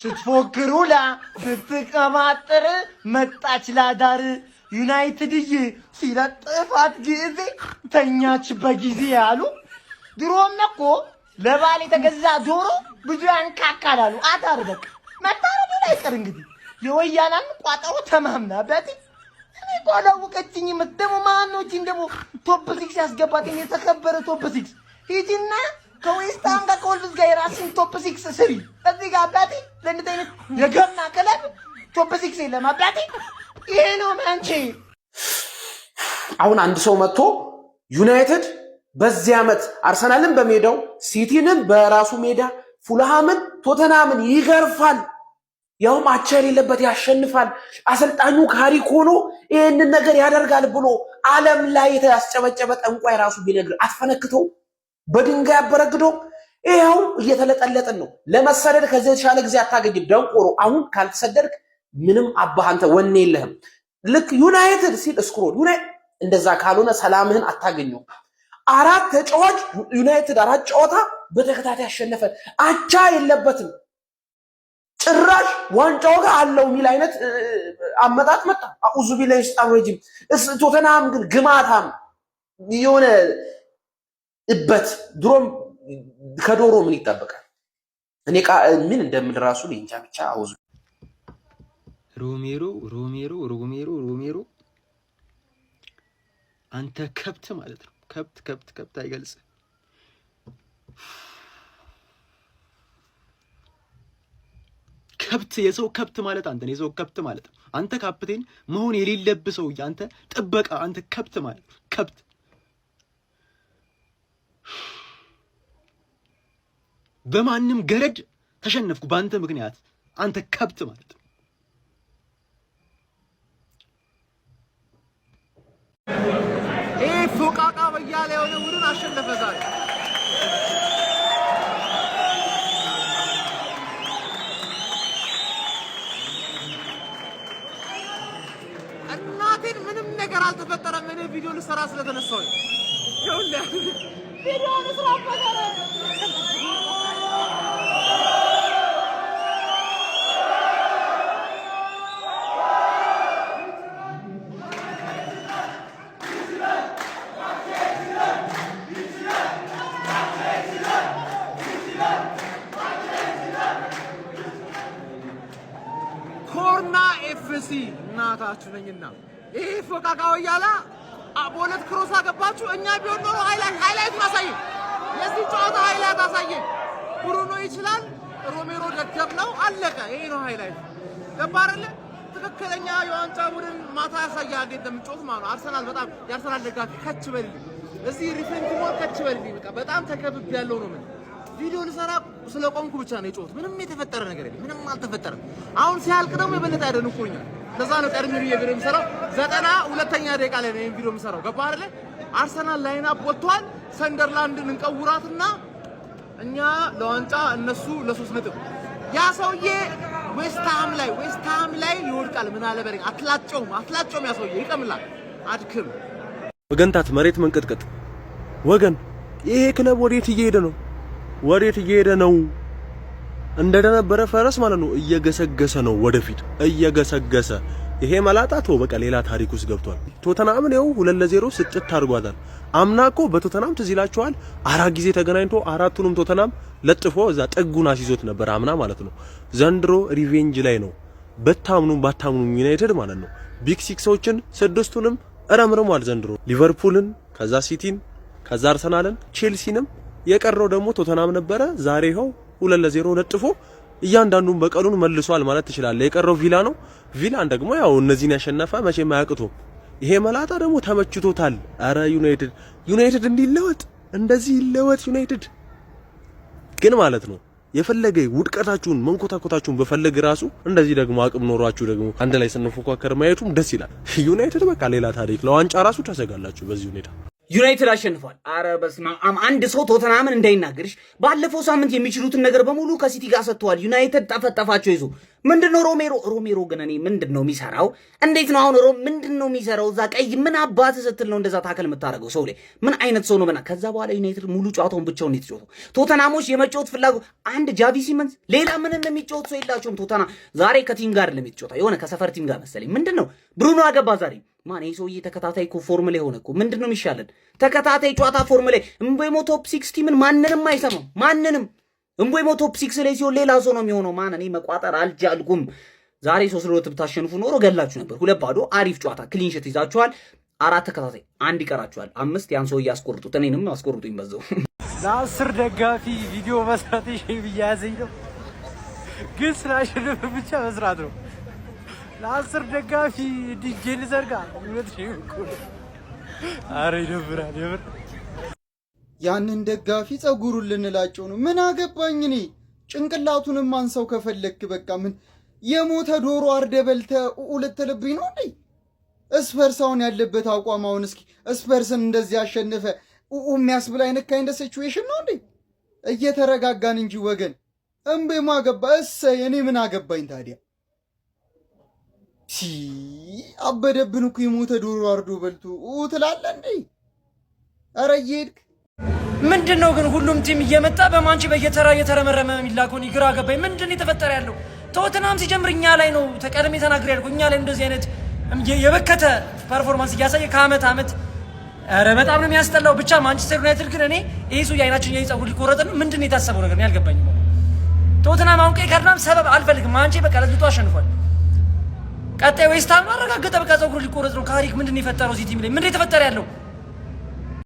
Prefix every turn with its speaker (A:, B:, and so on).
A: ስትፎክሩላ ስትቀማጥር መጣች ላዳር ዩናይትድዬ ሲለጥፋት ጊዜ ተኛች በጊዜ አሉ። ድሮም እኮ ለባል የተገዛ ዶሮ ብዙ ያንካካል አሉ። አዳር በቃ መታረዱ ላይ ቀር እንግዲህ የወያናን ቋጠሮ ተማምና በቲ እኔ እኮ አላወቀችኝም። ደግሞ ማነው እቺን ደግሞ top six ያስገባት? የተከበረ top six ሂጂና ከዌስትሃም ጋር ከወልቭስ ጋር የራስን top six ስሪ። እዚህ ጋር አባቴ ለእንደዚህ አይነት የገና ክለብ top six የለም አባቴ። ይሄ ነው ማንቼ።
B: አሁን አንድ ሰው መጥቶ ዩናይትድ በዚህ ዓመት አርሰናልን በሜዳው፣ ሲቲንም በራሱ ሜዳ፣ ፉልሃምን፣ ቶተናምን ይገርፋል፣ ያውም አቻ የሌለበት ያሸንፋል፣ አሰልጣኙ ካሪክ ሆኖ ይህንን ነገር ያደርጋል ብሎ ዓለም ላይ የተያስጨበጨበ ጠንቋይ ራሱ ቢነግር አትፈነክተው? በድንጋይ አበረግዶ። ይኸው እየተለጠለጥን ነው። ለመሰደድ ከዚህ የተሻለ ጊዜ አታገኝም። ደንቆሮ፣ አሁን ካልተሰደድክ ምንም አባህ አንተ ወኔ የለህም። ልክ ዩናይትድ ሲል scroll እንደዛ ካልሆነ ሰላምህን አታገኘው። አራት ተጫዋች ዩናይትድ አራት ጨዋታ በተከታታይ ያሸነፈ አቻ የለበትም። ጭራሽ ዋንጫው ጋር አለው የሚል አይነት አመጣጥ መጣ። أعوذ بالله الشيطان الرجيم። ቶተንሃም ግን ግማታም የሆነ እበት ድሮም ከዶሮ ምን ይጠበቃል? እኔ ምን እንደምል ራሱ እንጃ ብቻ። አውዙ
C: ሮሜሮ ሮሜሮ ሮሜሮ ሮሜሮ አንተ ከብት ማለት ነው። ከብት ከብት ከብት አይገልጽ። ከብት የሰው ከብት ማለት አንተ ነው። የሰው ከብት ማለት ነው። አንተ ካፕቴን መሆን የሌለብህ ሰውዬ፣ አንተ ጥበቃ፣ አንተ ከብት ማለት ከብት። በማንም ገረድ ተሸነፍኩ በአንተ ምክንያት፣ አንተ ከብት ማለት ነው።
D: ይህ ፎቃቃ በያለ የሆነ ቡድን አሸነፈ ዛሬ። እናቴን ምንም ነገር አልተፈጠረም። እኔ ቪዲዮ ልሰራ ስለተነሳሁኝ ይኸውልህ ቪዲዮ ልስራበት። ኮርና ኤፍሲ እናታችሁ ነኝና ይሄ ፎቃቃ ወያላ በሁለት cross አገባችሁ። እኛ ቢሆን ኖሮ highlight ኡን አሳየ፣ የዚህ ጨዋታ highlight አሳየ። ብሩኖ ይችላል፣ ሮሜሮ ደደብ ነው፣ አለቀ። ይሄ ነው highlight። ገባ አይደለ? ትክክለኛ የዋንጫ ቡድን ማታ ያሳያል እንዴት እንደምጮት ማለት ነው። አርሰናል በጣም የአርሰናል ደጋፊ ከች በልልኝ፣ እዚህ ሪፌንት ሞል ከች በልልኝ። በቃ በጣም ተከብብ ያለው ነው ምን ቪዲዮ ልሰራ ስለቆምኩ ብቻ ነው የጮሁት። ምንም የተፈጠረ ነገር የለም። ምንም አልተፈጠረም። አሁን ሲያልቅ ደግሞ የበለጠ ያደንቁኛል። ለዛ ነው ቀድሜ ብዬ ቪዲዮ የምሰራው። 92ኛ ደቂቃ ላይ ነው ይሄን ቪዲዮ የምሰራው። ገባህ አይደለ? አርሰናል line up ወጥቷል። ሰንደርላንድን እንቀውራትና እኛ ለዋንጫ እነሱ ለሶስት ነጥብ። ያ ሰውዬ ዌስትሃም ላይ ዌስትሃም ላይ ይወድቃል። ምን አለ በለኝ። አትላጨውም፣ አትላጨውም። ያ ሰውዬ ይቀምላል። አድክም
E: ወገንታት መሬት መንቀጥቀጥ ወገን፣ ይሄ ክለብ ወዴት እየሄደ ነው? ወዴት እየሄደ ነው? እንደነበረ ፈረስ ማለት ነው። እየገሰገሰ ነው፣ ወደፊት እየገሰገሰ። ይሄ መላጣ ቶ በቃ ሌላ ታሪክ ውስጥ ገብቷል። ቶተናምን ይኸው 2-0 ስጭት አድርጓታል። አምና እኮ በቶተናም ትዝ ይላችኋል፣ አራት ጊዜ ተገናኝቶ አራቱንም ቶተናም ለጥፎ እዛ ጥጉን አስይዞት ነበር አምና ማለት ነው። ዘንድሮ revenge ላይ ነው። በታምኑም ባታምኑም ዩናይትድ ማለት ነው big six ኦችን ስድስቱንም እረምርሟል ዘንድሮ፣ ሊቨርፑልን፣ ከዛ ሲቲን፣ ከዛ አርሰናልን፣ ቼልሲንም፣ የቀረው ደግሞ ቶተናም ነበረ። ዛሬ ይኸው 2-0 ለጥፎ እያንዳንዱን በቀሉን መልሷል ማለት ትችላለህ። የቀረው ቪላ ነው። ቪላን ደግሞ ያው እነዚህን ያሸነፈ መቼም አያቅቶም። ይሄ መላጣ ደግሞ ተመችቶታል። አረ ዩናይትድ ዩናይትድ እንዲለወጥ እንደዚህ ይለወጥ ዩናይትድ ግን ማለት ነው የፈለገ ውድቀታችሁን መንኮታኮታችሁን በፈለገ ራሱ እንደዚህ ደግሞ አቅም ኖሯችሁ ደግሞ አንድ ላይ ስንፎካከር ማየቱም ደስ ይላል። ዩናይትድ በቃ ሌላ ታሪክ። ለዋንጫ ራሱ ታሰጋላችሁ በዚህ ሁኔታ።
F: ዩናይትድ አሸንፏል። አረ በስመ አብ! አንድ ሰው ቶተናምን እንዳይናገርሽ። ባለፈው ሳምንት የሚችሉትን ነገር በሙሉ ከሲቲ ጋር ሰጥተዋል። ዩናይትድ ጠፈጠፋቸው ይዞ። ምንድን ነው ሮሜሮ፣ ሮሜሮ ግን እኔ ምንድን ነው የሚሰራው? እንዴት ነው አሁን ምንድን ነው የሚሰራው? እዛ ቀይ ምን አባት ስትል ነው እንደዛ tackle የምታደርገው ሰው ላይ? ምን አይነት ሰው ነው? በና ከዛ በኋላ ዩናይትድ ሙሉ ጨዋታውን ብቻውን የተጫወተው። ቶተናሞች የመጫወት ፍላጎት አንድ ጃቪ ሲመንስ፣ ሌላ ምንም የሚጫወት ሰው የላቸውም። ቶተና ዛሬ ከ team ጋር አይደለም የተጫወተው፣ የሆነ ከሰፈር team ጋር መሰለኝ። ምንድን ነው ብሩኖ አገባ ዛሬ። ማን ይሄ ሰውዬ? ተከታታይ እኮ form ላይ ሆነ እኮ። ምንድን ነው የሚሻለን? ተከታታይ ጨዋታ form ላይ። እምቦይሞ top six team ን ማንንም አይሰማም። ማንንም። እምቦይሞ top six ላይ ሲሆን ሌላ ሰው ነው የሚሆነው። ማን እኔ መቋጠር አልቻልኩም። ዛሬ 3-2 ብታሸንፉ ኖሮ ገላችሁ ነበር። 2-0 አሪፍ ጨዋታ፣ clean sheet ይዛችኋል። አራት ተከታታይ፣ አንድ ይቀራችኋል። አምስት ያን ሰውዬ አስቆርጡት፣ እኔንም አስቆርጡኝ በዛው።
G: ለ10 ደጋፊ ቪዲዮ መስራት shame እያያዘኝ ነው፣ ግን ስላሸነፈ ብቻ መስራት ነው። ለ10 ደጋፊ ዲጄ ልዘርጋ እውነት shame እኮ ነው። ኧረ ይደብራል የምር።
H: ያንን ደጋፊ ጸጉሩን ልንላጨው ነው። ምን አገባኝ እኔ? ጭንቅላቱንም አንሳው ከፈለክ። በቃ ምን የሞተ ዶሮ አርደ በልተ ልትልብኝ ነው እንዴ? ስፐርስ አሁን ያለበት አቋም፣ አሁን እስኪ ስፐርስን እንደዚህ አሸንፈ ኡኡ የሚያስብል አይነት kind situation ነው እንዴ? እየተረጋጋን እንጂ ወገን። እምቤሞ አገባ፣ እሰይ። እኔ ምን አገባኝ ታዲያ? ሲ አበደብን እኮ። የሞተ ዶሮ አርዶ በልቶ ኡ ትላለህ እንዴ? ኧረ እየሄድክ።
G: ምንድን ነው ግን ሁሉም team እየመጣ በማንቺ በየተራ እየተረመረመ የሚላከውን? ግራ ገባኝ። ምንድን ነው የተፈጠረ ያለው? ቶትናም ሲጀምር እኛ ላይ ነው ተቀድሜ ተናግሬ ያልኩ፣ እኛ ላይ እንደዚህ አይነት የበከተ performance እያሳየ ከአመት አመት፣ ኧረ በጣም ነው የሚያስጠላው። ብቻ ማንቸስተር ዩናይትድ ግን እኔ ይሄ ሰው የአይናችን የጸጉር ሊቆረጥ ነው። ምንድን ነው የታሰበው ነገር ነው ያልገባኝ። ቶትናም አሁን ቀይ ካርድናም ሰበብ አልፈልግም። ማንቼ በቃ ለዝቶ አሸንፏል። ቀጣይ ዌስትሃም አረጋገጠ። በቃ ጸጉሩ ሊቆረጥ ነው። ካሪክ ምንድን ነው የፈጠረው? እዚህ team ላይ ምንድን ነው የተፈጠረ ያለው?